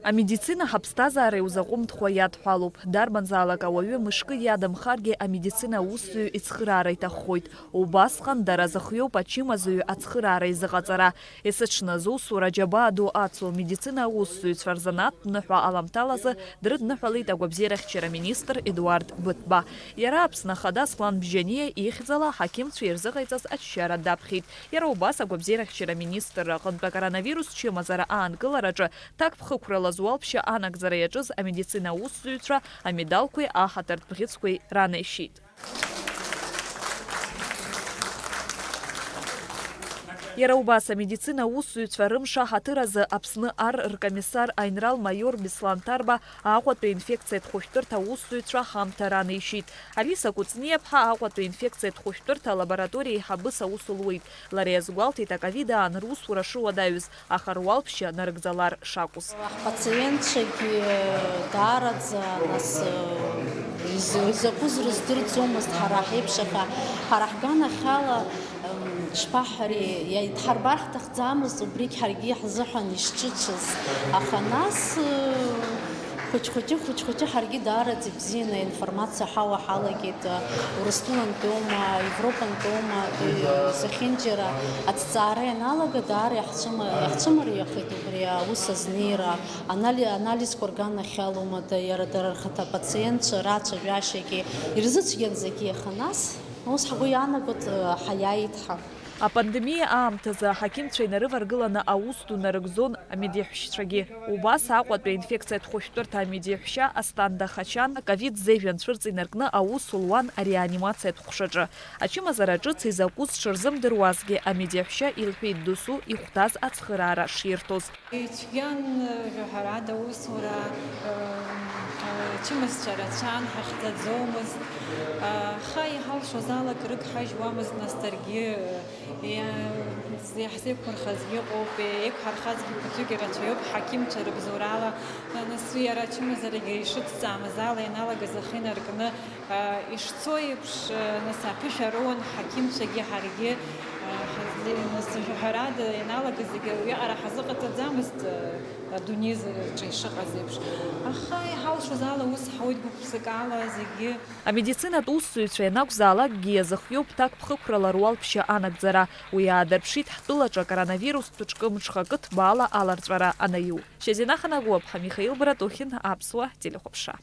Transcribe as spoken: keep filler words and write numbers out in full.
Амедицина ҳаԥсҭазаара иузаҟәымҭхо иадҳәалоуп. Дарбанзаалак ауаҩы мышкы иадамхаргьы амедицина аусзуҩ ицхыраара иҭаххоит. Убасҟан дара зыхиоуп ачымазаҩ ацхыраара изыҟаҵара. Есыҽны зусура џьабаа ду ацу амедицина аусзуҩцәа рзанааҭтә ныҳәа аламҭалазы дрыдныҳәалеит агәабзиарахьчара министр Едуард Быҭәба. Иара Аԥсны Ахада Аслан Бжьаниа ихьӡала аҳақьымцәа ирзыҟаиҵаз аччара даԥхьеит. Иара убас агәабзиарахьчара министрра аҟынтә акоронавирус чымазара аанкылараҿы ҭакԥхықәрала зуалԥшьа анагӡара иаҿыз амедицина аусзуҩцәа амедалқәеи аҳаҭыртә бӷьыцқәеи ранеишьеит. Иара убас амедицина аусзуҩцәа рымш аҳаҭыр азы Аԥсны ар ркомиссар аинрал-маиор Беслан Ҭарба Аҟәатәи аинфекциатә хәышәтәырҭа аусзуҩцәа ҳамҭа ранеишьеит. Алиса Кәыҵниаԥҳа Аҟәатәи аинфекциатә хәышәтәырҭа алабораториа еиҳабыс аус луеит. Лара иазгәалҭеит аковид аан русура шыуадаҩыз, аха руалԥшьа нарыгӡалар шакәыз. Ҳпациентцәагьы даараӡа, нас, изакәыз рыздырӡомызт ҳара ҳеиԥш, аха ҳара ҳганахьала, ишԥаҳҳәари, дҳарбар ҳҭахӡамызт, убригь ҳаргьы иаҳзыҳәан ишҿыцыз. Аха нас, хәыҷ-хәыҷы, хәыҷ-хәыҷы ҳаргьы даараӡа ибзианы аинформациа ҳауа ҳалагеит, Урыстәылантәиоума, Европантәиоума, зехьынџьара аҭҵаара ианалага, даара иаҳцәыма-, иаҳцәымариахеит убри аус азнеира, анали-, анализқәа рганахьалоума, да, иара дара рхаҭа апациентцәа рацәажәашьагьы ирзыцәгьан зегьы, аха нас, ус ҳгәы иаанагоит, ҳаиааит ҳа. Апандемиа аамҭазы аҳақьымцәа инарываргыланы аус ду нарыгӡон амедеҳәшьцәагьы. Убас Аҟәатәи аинфекциатә хәышәтәырҭа амедеҳәшьа Асҭанда Хачан аковид зежә анцәырҵ инаркны аус луан ареанимациатә ҟәшаҿы. Ачымазара ҿыц изакәыз дшырзымдыруазгьы амедеҳәшьа илҳәеит досу ихәҭаз ацхыраара ширҭоз. Ицәгьан, ҳәарада, аусура, ачымазцәа рацәан, ҳахьӡаӡомызт. Аха иҳалшоз ала крыгҳажьуамызт, нас даргьы, иа-, иаҳзеиқәырхазгьы ыҟоуп, еиқәҳархазгьы ԥыҭҩык ирацәаҩуп, ҳақьымцәа рыбзоурала, нас уи иара ачымазарагьы ишыцҵаамыз ала ианалагаз ахы инаркны, Ишцо еиԥш, нас аԥышәа роуан ҳақьымцәагьы ҳаргьы, ҳазле-, нас, ҳәарада, ианалагаз зегьы уиаҟара ҳазыҟаҵаӡамызт, адунеи рҿы ишыҟаз еиԥш. Аха иҳалшоз ала ус ҳауеит гәык-ԥсыкала зегьы. Амедицинатә усзуҩцәа ианакәзаалакгьы иазыхиоуп ҭакԥхықәрала руалԥшьа анагӡара. Уи аадырԥшит ҳтәылаҿы акоронавирустә ҿкы мҽхакы ҭбаала аларҵәара анаиу. Шьазина Ханагәаԥҳа, Михаил Братухин, Аԥсуа телехәаԥшра.